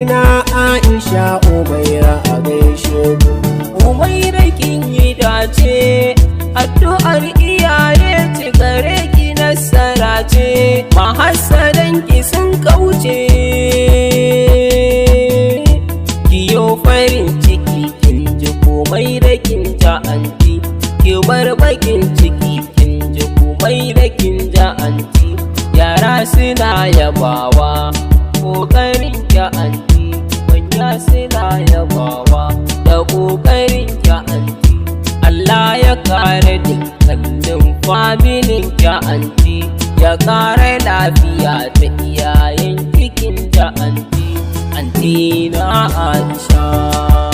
Na Aisha Umaira, a gaishe ku. Umaira, kin yi dace, addu'ar iyaye ci gare ki, nasara ce, mahassadan ki sun kauce. Kiyo farin ciki, kin ji komai da kin ja anti, ki bar bakin ciki, kin ji komai da kin ja anti. Yara suna yabawa ƙoƙarin ki anti, manya suna yabawa da ƙoƙarin ki anti. Allah ya kare dukkanin familin ki anti, ya kare lafiya ta iyayen cikin ta anti, anti na Aisha.